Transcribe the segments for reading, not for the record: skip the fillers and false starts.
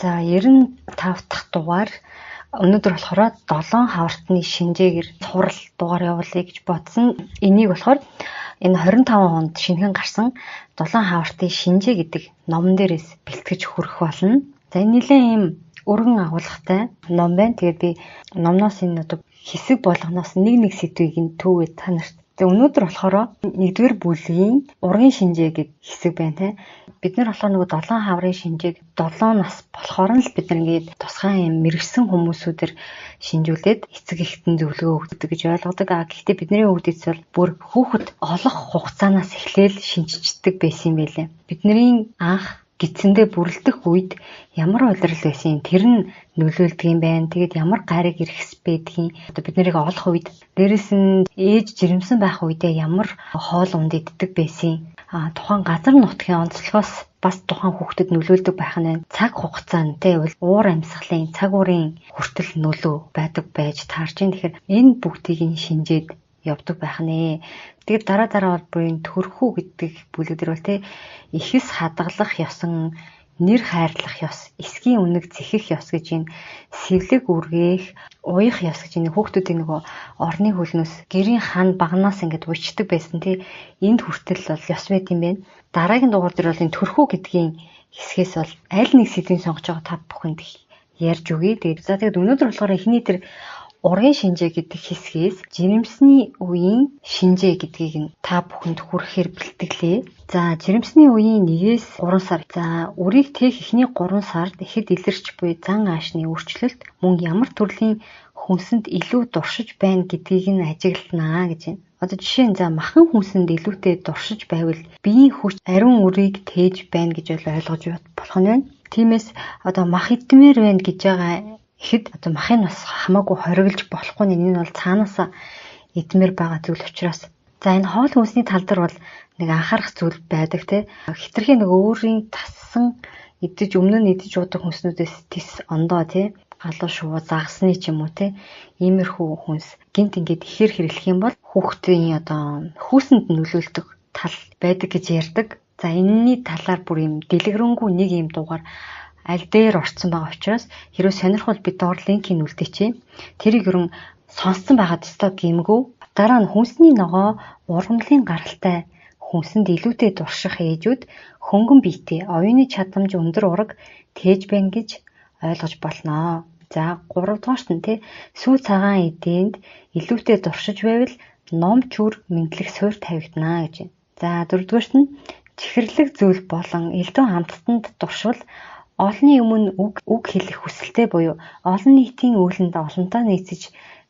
За 95 дахь дугаар өнөөдөр болохоор 7 хавартны шинжээгээр цуврал дугаар явуулъя гэж бодсон. Энийг болохоор энэ 25 онд шинэхэн гарсан 7 хавартын шинжээ гэдэг номон дээрээс бэлтгэж хүргэх болно. За энэ нэлээд ийм өргөн агуулгатай ном байна. Тэгээд би номноос энэ одоо хэсэг болгоноос нэг нэг сэдвийг нь түүгээд та нарт. За өнөөдөр болохоор 1-р бүлгийн ургийн шинжээ гэдэг хэсэг байна те. Бид нар болохоор нөгөө 7 хаврын шинжээг 7 нас болохоор нь л бид нар ингээд тусгай юм мэргэсэн хүмүүсүүдэр шинжүүлээд эцэг эхтэн зөвлөгөө өгдөг гэж ойлгодог. А гэхдээ бидний өвдөц бол бүр хүүхэд олох хугацаанаас эхлээл шинжчихдэг байсан юм байлээ. Бидний анх гидсэндээ бүрэлдэх үед ямар улирал байсан тэр нь нөлөөлдөг юм байна. Тэгээд ямар гариг эрхэс байдгийг одоо бид нарыг олох үед дээрэс нь ээж жирэмсэн байх үедээ ямар хоол унд иддэг байсан. А тухайн газар нутгийн онцлогоос бас тухайн хүүхдэд нөлөөлдөг байх нь байна. Цаг хугацаанд те уур амьсгалын цаг уурын хүртэл нөлөө байдаг байж таарч ин. Тэгэхээр энэ бүгдийг нь шинжээд явдаг байх нэ. Тэгээд дараа дараа бол бүрийн төрхүү гэдэг бүлэг дээр бол те ихэс хадгалах ёсон, нэр хайрлах ёс, эсгийн үнэг зэхэх ёс гэж энэ сэвлэг үргээх, уях ёс гэж энэ хүүхдүүдийн нөгөө орны хөлнөөс гэрийн хан багнаас ингээд уйчдаг байсан тий. Энд хүртэл бол ёс байд юм байна. Дараагийн дугаар дээр бол энэ төрхүү гэдгийн хэсгээс бол аль нэг сэдвийг сонгож байгаа та бүхэнд ярьж өгье. Тэгээд за тэгээд өнөөдөр болохоор эхний тэр ургийн шинжээ гэдэг хэсгээс жирэмсний үеийн шинжээ гэдгийг нь та бүхэнд хүргэхээр бэлтгэлээ. За жирэмсний үеийн 1-ээс 3 сар. За үрийг тээх эхний 3 сард ихэд илэрч буй зан аашны өөрчлөлт мөн ямар төрлийн хүнсэнд илүү дуршиж байна гэдгийг нь ажигланаа гэж байна. Одоо жишээ нь за махан хүнсэнд илүүтэй дуршиж байвал биеийн хүч ариун үрийг тээж байна гэж ойлгож болох нь байна. Тиймээс одоо мах идмээр байна гэж байгаа ихэд одоо махыг бас хамаагүй хориглож болохгүй нь энэ нь бол цаанаасаа идмээр байгаа зүйл учраас. За энэ хоол хүнсний тал дээр бол нэг анхаарах зүйл байдаг те. Хитрхийн нэг өөрийн тассан идэж өмнө нь идэж уудаг хүнснүүдээс тис ондоо те галуу шувуу загасны ч юм уу те иймэрхүү хүнс гинт ингээд ихээр хэрэглэх юм бол хүүхдийн одоо хүүсэнд нөлөөлдөг тал байдаг гэж ярьдаг. За энэний талаар бүр юм дэлгэрэнгүй нэг юм дугаар аль дээр орцсон байгаа учраас хэрвээ сонирхвол би доор линкийг үлдээчихье. Тэрийг ерөн сонссон байгаад өстой гэмгүү. Дараа нь хүнсний ногоо ургамлын гаралтай хүнсэнд илүүтэй дурших ээжүүд хөнгөн биетэй оюуны чадамж өндөр ураг тээж байна гэж ойлгож болно. За 3 дугаарт нь те сүү цагаан эдээнд илүүтэй дуршиж байвал ном чүр мэдлэг суур тавигдана гэж байна. За 4 дугаарт нь чихэрлэг зүйл болон элдэн хамттанд дуршвал олонний өмнө үг хэлэх хүсэлтэй буюу олон нийтийн үүлэнд олонтоо нийцэж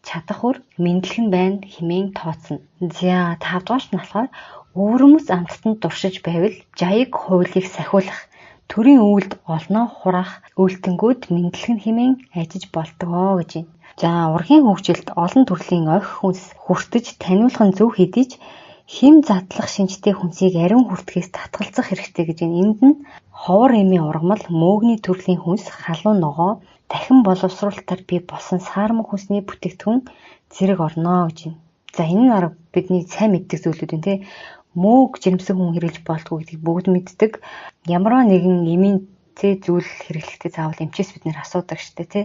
чадах үр мэдлэг нь байна хэмээн тооцно. За 5 дугаарт нь болохоор өвөрмөц амттанд дуршиж байвал жаяг хуулийг сахиулах, төрийн үйлд олноо хураах үйлтэнгүүд мэдлэг нь хэмээн ажиж болдгоо гэж байна. За ургийн хөгжилд олон төрлийн ох хүнс хүртэж таниулах нь зөв хэдий ч хэм задлах шинжтэй хүнсийг ариун хүртэхээс татгалзах хэрэгтэй гэж байна. Энд нь ховор эмийн ургамал, мөөгний төрлийн хүнс, халуун ногоо, дахин боловсруулалтаар бий болсон саармаг хүнсний бүтээгдэхүүн зэрэг орно гэж байна. За энэ нь арга бидний сайн мэддэг зүйлүүд юм те. Мөөг жирэмсэн хүн хэрэглэж болдгоо гэдгийг бүгд мэддэг. Ямарваа нэгэн эмийн зүйл хэрэглэхдээ заавал эмчээс бид нэр асуудаг штэ те.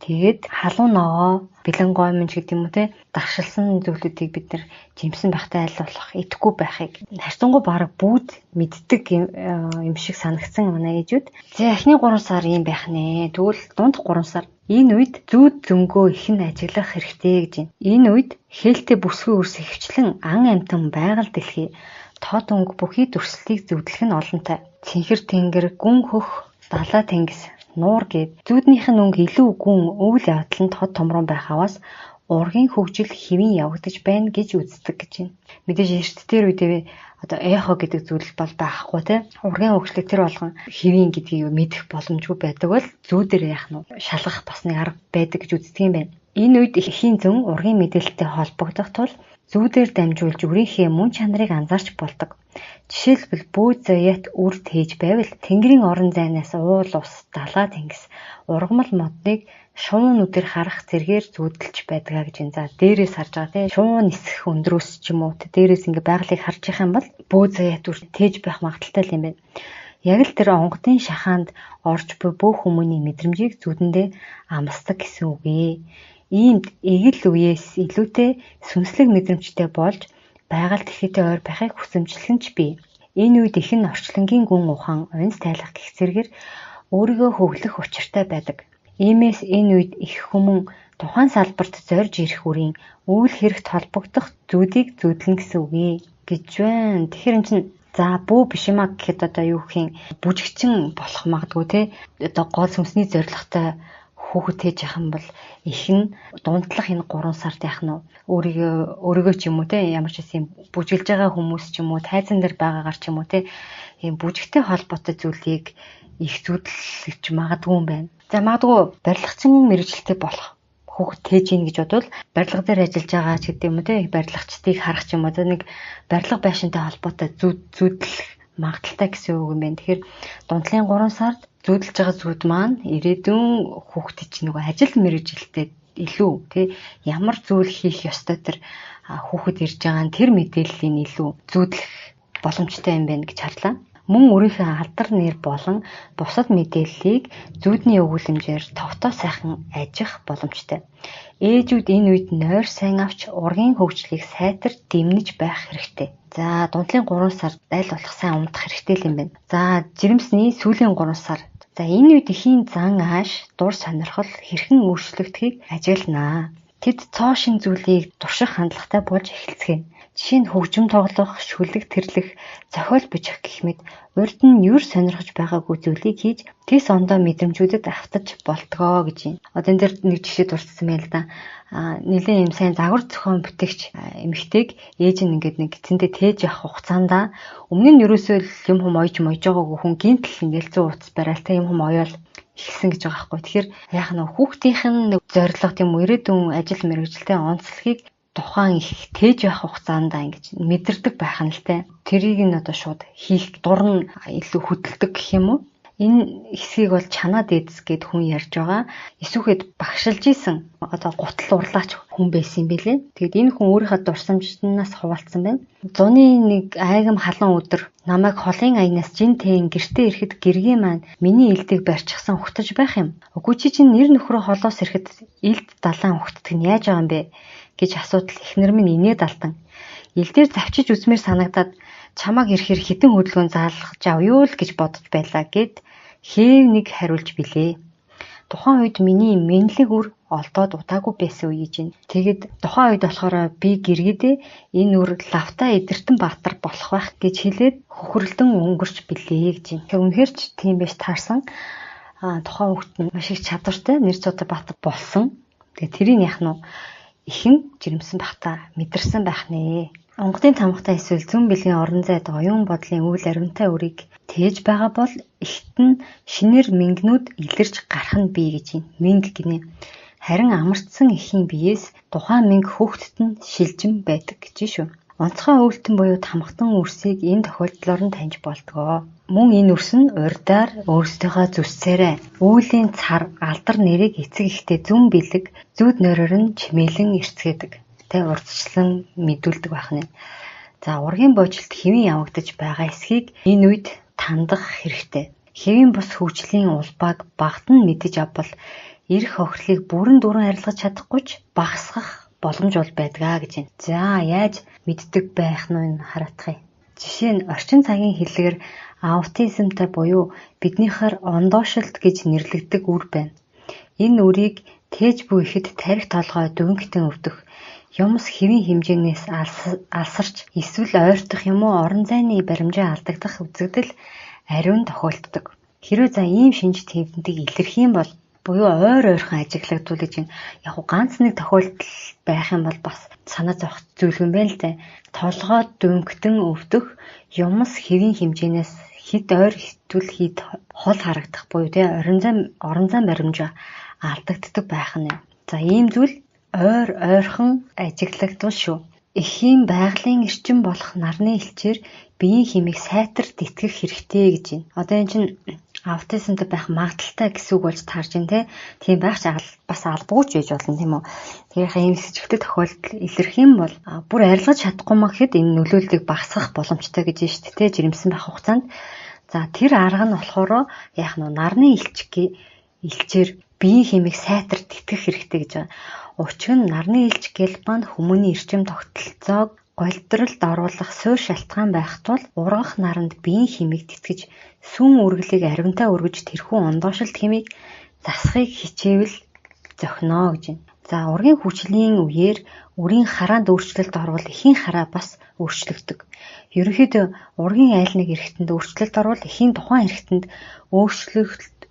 Тэгээд халуун ногоо, бэлэн гоймонж гэдэг юм уу те даршилсан зүйлүүдийг бид нэр жимсэн байхтай аль болох идэхгүй байхыг харьцангуй бараг бүгд мэддэг юм шиг санагдсан манай ээжүүд. За эхний 3 сар ийм байх нэ. Тэгвэл дунд 3 сар энэ үед зүүд зөнгөө их нь ажиглах хэрэгтэй гэж байна. Энэ үед хээлтэй бүсгүй өрс ихэвчлэн ан амтан байгаль дэлхий тод өнгө бүхий дүрслэлийг зөвдлөх нь олонтой. Цэнхэр тэнгэр, гүн хөх, далай тэнгис, нуур гээд зүүднийх нь өнгө илүү гүн өвөл явдал нь тод томрон байх аваас ургийн хөгжил хэвийн явагдаж байна гэж үздэг гэж байна. Мэдээж эрт дээр үедээ одоо эхо гэдэг зүйл бол байхгүй те. Ургийн хөгжлийг тэр болгон хэвийн гэдгийг мэдэх боломжгүй байдаг бол зүүдэр яах нь шалгах бас нэг арга байдаг гэж үздэг юм байна. Энэ үед эхийн зөн ургийн мэдээлэлтэй холбогдох тул зүүдээр дамжуулж үрийнхээ мөн чанарыг анзаарч болдог. Жишээлбэл бөө заяат үр тээж байвал тэнгэрийн орон зайнаас уул ус, далай тэнгис, ургамал модныг шуун нүдээр харах зэргээр зүүдэлж байдгаа гэж байна. За дээрээс харж байгаа тийм шуун нисэх өндрөөс ч юм уу дээрээс ингээ байгалыг харж явах юм бол бөө заяат үр тээж байх магадaltaй юм байна. Яг л тэр онгодын шахаанд орж буй бүх хүмүүний мэдрэмжийг зүүдэндээ амсдаг гэсэн үг ээ. Иймд эгэл үеэс илүүтэй сүнслэг мэдрэмжтэй болж байгаль дэлхийтэй ойр байхыг хүсэмжлэх нь ч бий. Энэ үед их нь орчлонгийн гүн ухаан унц тайлах гэх зэргээр өөрийгөө хөглөх учиртай байдаг. Иймээс энэ үед их хүмүүн тухайн салбарт зорж ирэх үрийн үйл хэрэгт холбогдох зүүдийг зүүдлэн гэсэн үг ээ гэж байна. Тэгэхээр эн чинь за бүү биш юм а гэхэд одоо юу гэх юм бүжигчин болох магадгүй те. Одоо гол сүнсний зорилготой хүүхэд тээж явах юм бол их нь дундлах энэ 3 сард яах нь өөрийгөө ч юм уу те ямар ч юм бүжиглж байгаа хүмүүс ч юм уу тайзан дээр байгаагаар ч юм уу те ийм бүжигтэй холбоотой зүйлийг их зүудлэж магадгүй юм байна. За магадгүй барилгачин мэргэжилтэй болох хүүхэд тээж ийн гэж бодвол барилга дээр ажиллаж байгаа ч гэдэг юм уу те барилгачдыг харах ч юм уу нэг барилга байшинтай холбоотой зүүдлэх магадaltaй гэсэн үг юм байна. Тэгэхээр дундлын 3 сард зүүдэлж байгаа зүуд маань ирээдүйн хүүхдэд чинь нөгөө ажил мэргэжилтэд илүү тий ямар зүйл хийх ёстой тэр хүүхэд ирж байгаа нь тэр мэдээллийг илүү зүүдлэх боломжтой юм байна гэж харлаа. Мөн өөрийнхөө алдар нэр болон бусад мэдээллийг зүүдний өгүүлэмжээр тогтоо сайхан ажих боломжтой. Ээжүүд энэ үед нойр сайн авч ургийн хөгжлийг сайтар дэмнэж байх хэрэгтэй. За дундлын 3 сард аль болох сайн унтах хэрэгтэй юм байна. За жирэмсний сүүлийн 3 сар. За энэ үед эхийн зан ааш, дур сонирхол хэрхэн өөрчлөгдөхийг ажигланаа. Тэд цоо шин зүйлийг турших хандлагатай болж эхэлцгээнэ. Жишээ нь хөгжим тоглох, шүлэг тэрлэх, зохиол бичих гэх мэт урд нь юр сонирхож байгаагүй зүйлийг хийж тэс ондоо мэдрэмжүүдэд автаж болтгоо гэж юм. Одоо энэ дээр нэг жишээ дурдсан байл да. Нэлээд юм сайн загвар зохион бүтээгч эмэгтэйг ээж нь ингээд нэг эцэндээ тээж явах хугацаанд өмнө нь ерөөсөө юм хум ойж мойж байгаагүй хүн гинтл ингээд зүүн утас барайл та юм хум оёол эхэлсэн гэж байгаа байхгүй. Тэгэхээр яах нь хүүхдийнх нь нэг зорилго тийм ирээдүйн ажил мэргэжилтэй онцлогийг тухайн их тээж явах хугацаанд ингэж мэдэрдэг байх нь л те. Тэрийг нь одоо шууд хийх дур нь илүү хөдөлдөг гэх юм уу? Энэ хэсгийг бол чанаа дээдс гэд хүн ярьж байгаа. Эсүүхэд багшилж исэн одоо гутал урлаач хүн байсан юм билээ. Тэгэд энэ хүн өөрийнхөө дурсамжнаас хуваалцсан байна. Зуны нэг айгам халуун өдөр намайг холын аянаас жин тэн гэртээ ирэхэд гэргийн маань миний элдийг барьчихсан ухтаж байх юм. Үгүй чи чинь нэр нөхрөө холоос ирэхэд элд далайн ухтдаг нь яаж байгаа юм бэ гэж асуудал эхнэр минь инээд алдан. Элдээр завчиж үзмээр санагдаад чамааг ирэхээр хідэн хөдөлгөөн заалгаж авъя л гэж бодож байлаа гэд хээв нэг хариулж билээ. Тухайн үед миний мэнлэг үр олдоод удаагүй байсан үе гэж байна. Тэгэд тухайн үед болохоор би гэргэдээ энэ үр лавтай эдэртэн баатар болох байх гэж хэлээд хөхрөлдөн өнгөрч билээ гэж байна. Тэгэхээр үнэхээр ч тийм байж таарсан. Тухайн хүүхэд нь маш их чадвартай нэр цуутай баатар болсон. Тэгээ тэрийг яах нь ихэн жирэмсэн байхдаа мэдэрсэн байх нэ. Онгодын тамгатай эсвэл зүүн бэлгийн орон зайд оюун бодлын үйл аримтай үрийг тээж байгаа бол ихт нь шинээр мэнгнүүд илэрч гарах нь бий гэж байна. Мэнг гинэ. Харин амарцсан эхийн биеэс тухайн мэнг хүүхдэд нь шилжин байдаг гэж шүү. Онцгой өвөлтөн буюу тамгатан үрсийг энэ тохиолдлоор нь таньж болдгоо. Мөн энэ үрс нь урдаар өөрсдийнхөө зүсцээрээ үүлийн цар алдар нэрийг эцэг эхтэй зүүн бэлэг зүүд нойроор нь чимээлэн эрцгээдэг. Тэ урдчлан мэдүүлдэг байх нь. За ургийн божилт хэвийн явагдаж байгаа эсхийг энэ үед тандах хэрэгтэй. Хэвийн бус хөгжлийн улбааг багт нь мэдэж авбал эрх хохирлыг бүрэн дүүрэн арилгаж чадахгүй ч багасгах боломж бол байдгаа гэж байна. За яаж мэддэг байх нь хараатах юм. Жишээ нь орчин цагийн хэллэгээр аутизмтай буюу биднийхээр ондоошилт гэж нэрлэгддэг үр байна. Энэ үрийг тээж буй ихэд тарих толгой дүнхтэн өвдөх, юмс хэвийн хэмжээнээс алсарч эсвэл ойртох юм уу орон зайны баримжаа алдагдах үзэгдэл ариун тохиолддог. Хэрвээ за ийм шинж тэмдэг илэрх юм бол буюу ойр ойрхон ажиглагдвал гэж байна. Яг гоо ганц нэг тохиолдол байх юм бол бас санаа зовх зүйл юм байна л да. Толгой дүнхтэн өвдөх, юмс хэвийн хэмжээнээс хэд ойр хитвэл хэд хол харагдах буюу тий орон зайн баримжаа алдагддаг байх нь. За ийм зүйл ойр ойрхон ажиглагдвал шүү. Эхийн байгалийн эрчим болох нарны элчээр биеийн химийг сайтар тэтгэх хэрэгтэй гэж байна. Одоо энэ чинь аутизмтай байх магадaltaй гэсэн үг болж таарч байна те. Тийм байх ч бас албагүй ч байж болно тийм үү. Тэгэхээр ийм сэжигтэй тохиолдол илэрх юм бол бүр арилгаж чадахгүй маа гэхэд энэ нөлөөллийг багасгах боломжтой гэж байна шүү дээ те. Жирэмсэн байх хугацаанд. За тэр арга нь болохоор яах нь нарны элчээр биеийн химийг сайтар тэтгэх хэрэгтэй гэж байгаа. Учир нь нарны элч гэлбан хүмүүний эрчим тогтолцоог голдролд оруулах суурь шалтгаан байх тул ургах наранд биеийн химийг тэтгэж сүүн үргэлийг аривнтай өргөж тэрхүү ондоошлт химийг засахыг хичээвэл зохино гэж байна. За ургийн хүчлийн үеэр үрийн хараанд өөрчлөлт орвол эхийн хараа бас өөрчлөгдөг. Ерөнхийдөө ургийн айл нэг эрхтэнд өөрчлөлт орвол эхийн тухайн эрхтэнд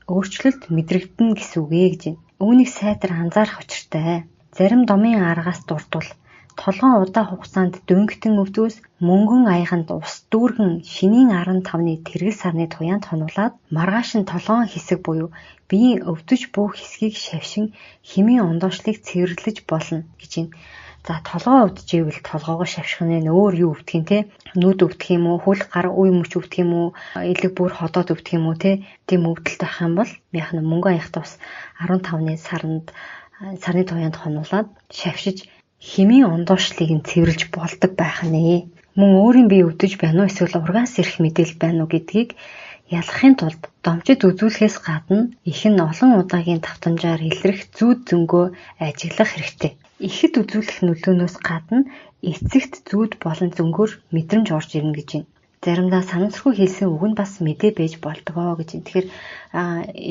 өөрчлөлт мэдрэгдэнэ гэсэн үг ээ гэж байна. Үүнийг сайтар анзаарах учиртай. Зарим домын аргаас дурдвал толгоон удаан хугацаанд дөнгөтөн өвдөөс мөнгөн аяганд ус дүүргэн шинийн 15-ны тэргэл сарны туяанд хонуулаад маргааш нь толгоон хэсэг буюу биеийн өвдөж буй хэсгийг шавшин химийн ондоошлыг цэвэрлэж болно гэж байна. За толгоо өвдөжээвэл толгоогоо шавших нь өөр юу өвдөх юм те? Нүд өвдөх юм уу? Хөл гар үе мөч өвдөх юм уу? Элэг бүр ходоод өвдөх юм уу те? Тийм өвдөлт байх юм бол яг нь мөнгөн аягт ус 15-ны сарнд сарны туяанд хонуулаад шавшиж химийн ондоошлыг нь цэвэрлж болдог байх нэ. Мөн өөрийн бие өвдөж байна уу эсвэл ургаас ирэх мэдээлэл байна уу гэдгийг ялгахын тулд домчид үзүүлэхээс гадна их нь олон удаагийн давтамжаар илрэх зүүд зөнгөө ажиглах хэрэгтэй. Ихэд үзүүлэх нөлөөнөөс гадна эцэгт зүүд болон зөнгөөр мэдрэмж орж ирнэ гэж байна. Заримдаа санамсаргүй хэлсэн үг нь бас мэдээ байж болдгоо гэж байна. Тэгэхээр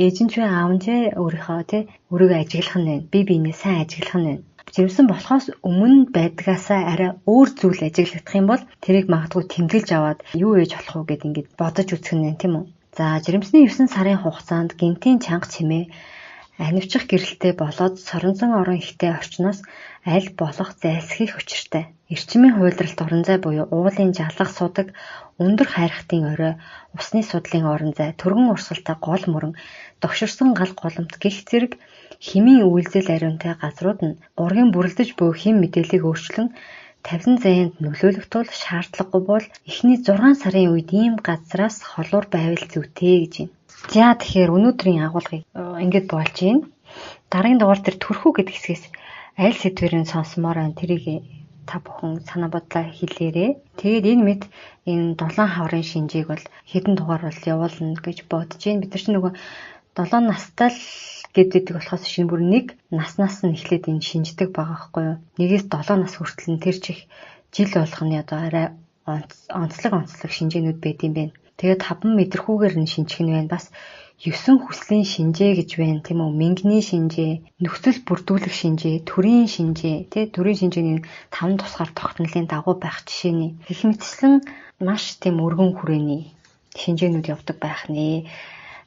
ээж нь ч вэ аав нь ч өөрийнхөө тий өөрийгөө ажиглах нь байна. Бие биенээ сайн ажиглах нь байна. Жирэмсэн болохоос өмнө байдгаасаа арай өөр зүйл ажиглагдах юм бол тэрийг магадгүй тэмдэглэж аваад юу ээж болох уу гэд ингээд бодож үзэх нь тийм үү. За жирэмсний 9 сарын хугацаанд гинтийн чанга чимээ анивчих гэрэлтэй болоод соронзон орон ихтэй орчноос аль болох зайлсхийх учиртай. Эрчмийн хуйлралт орон зай буюу уулын жалга судаг, өндөр хайрхтын орой, усны судлын орон зай, түргэн урсгалтай гол мөрөн, догширсон гал голомт гэх зэрэг химийн үйлзэл ариунтай газрууд нь ургийн бүрэлдэж буй хим мэдээллийг өөрчлөн тавьсан заяанд нөлөөлөх тул шаардлагагүй бол эхний 6 сарын үед ийм газраас холуур байвал зүйтэй гэж байна. За тэгэхээр өнөөдрийн агуулгыг ингэж болж байна. Дараагийн дугаар дээр төрхүү гэдэг хэсгээс аль сэдвээр нь сонсомоор байна тэрийг та бүхэн санаа бодлоо хэлээрэй. Тэгээд энэ мэд энэ долоон хаврын шинжийг бол хэдэн дугаар бол явуулна гэж бодож байна. Бид нар чинь нөгөө 7 настай л гэдэг болохоос шинэ бүр нэг наснаас нь эхлээд энэ шинждэг байгаа байхгүй юу? Нэгээс 7 нас хүртэл нь тэр чих жил болгоны одоо арай онцлог шинжээнүүд байд юм байна. Тэгээд 5 мэдрэхүүгээр нь шинжих нь байна. Бас 9 хүслийн шинжээ гэж байна тийм үү? Мэнгний шинжээ, нөхцөл бүрдүүлэх шинжээ, төрийн шинжээ, тий төрийн шинжээний 5 тусгаар тогтнолын дагуу байх жишээний. Гэх мэтчлэн маш тийм өргөн хүрээний шинжээнүүд явдаг байх нэ.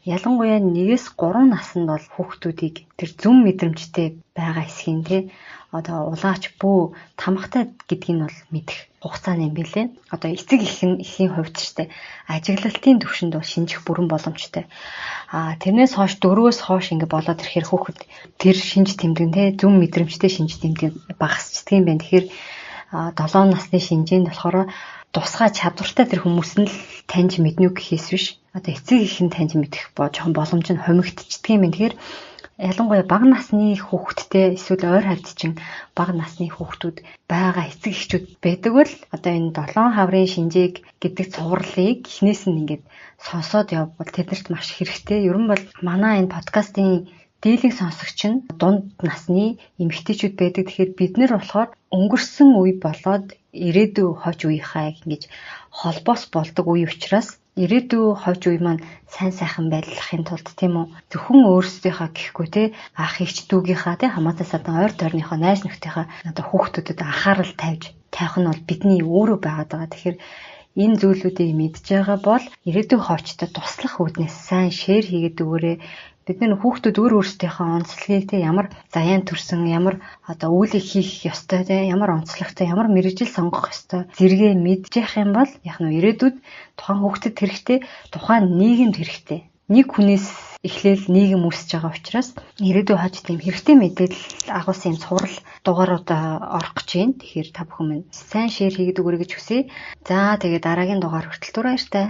Ялангуяа 1-ээс 3 наснд бол хүүхдүүдийг тэр зүм мэдрэмжтэй байгаа хэсгийн тий одоо улаач бүү тамхтай гэдгийг нь бол мэдэх хугацаа юм билээ. Одоо эцэг эхийн хувьд ч тий ажиглалтын төвшөнд бол шинжих бүрэн боломжтой. А тэрнээс хойш 4-өөс хойш ингэ болоод ирэхээр хүүхэд тэр шинж тэмдэг тий зүм мэдрэмжтэй шинж тэмдэг багасчдаг юм байна. Тэгэхээр 7 насны шинжээнд болохоор тусгай чадвартай тэр хүмүүс нь л таньж мэднэ үү гэхээс биш. Одоо эцэг их нь таньж мэдэх жоохон боломж нь хомигдчихдаг юм байна. Тэгэхээр ялангуяа бага насны хүүхэдтэй эсвэл ойр хавьд чинь бага насны хүүхдүүд байгаа эцэг эхчүүд байдаг бол одоо энэ долоон хаврын шинжээг гэдэг цувралыг эхнээс нь ингээд сонсоод явбал тэднэрт маш хэрэгтэй. Ер нь бол манай энэ подкастын дийлэнх сонсогч нь дунд насны эмэгтэйчүүд байдаг. Тэгэхээр бид нар болохоор өнгөрсөн үе болоод ирээдүй хойч үеийнхаа ингэж холбоос болдог үе учраас ирээдүй хойч үе маань сайн сайхан байлахын тулд тийм үү зөвхөн өөрсдийнхаа гэхгүй те ах эгч дүүгийнхаа те хамаатай садан ойр тойрныхоо найз нөхдийнхаа одоо хүүхдүүдэд анхаарал тавьж тавих нь бол бидний өөрөө байгаад байгаа. Тэгэхээр энэ зүйлүүдийг мэдж байгаа бол ирээдүйн хойчтой туслах үүднээс сайн шеэр хийгээд өгөөрэй. Бид нар хүүхдүүд өөр өөрсдийнхөө онцлогийг те ямар заяан төрсөн, ямар одоо үйлийг хийх ёстой те ямар онцлогтой, ямар мэргэжил сонгох ёстой зэрэгээ мэдчих юм бол яг нь ирээдүйд тухайн хүүхдэд хэрэгтэй, тухайн нийгэмд хэрэгтэй. Нэг хүнээс эхлээл нийгэм үүсэж байгаа учраас ирээдүйн хойч тийм хэрэгтэй мэдээлэл агуулсан юм цуврал дугааруудаа орох гэж байна. Тэгэхээр та бүхэн минь сайн шеэр хийгээд өгөөрэй гэж хүсье. За тэгээд дараагийн дугаар хүртэл түр баяртай.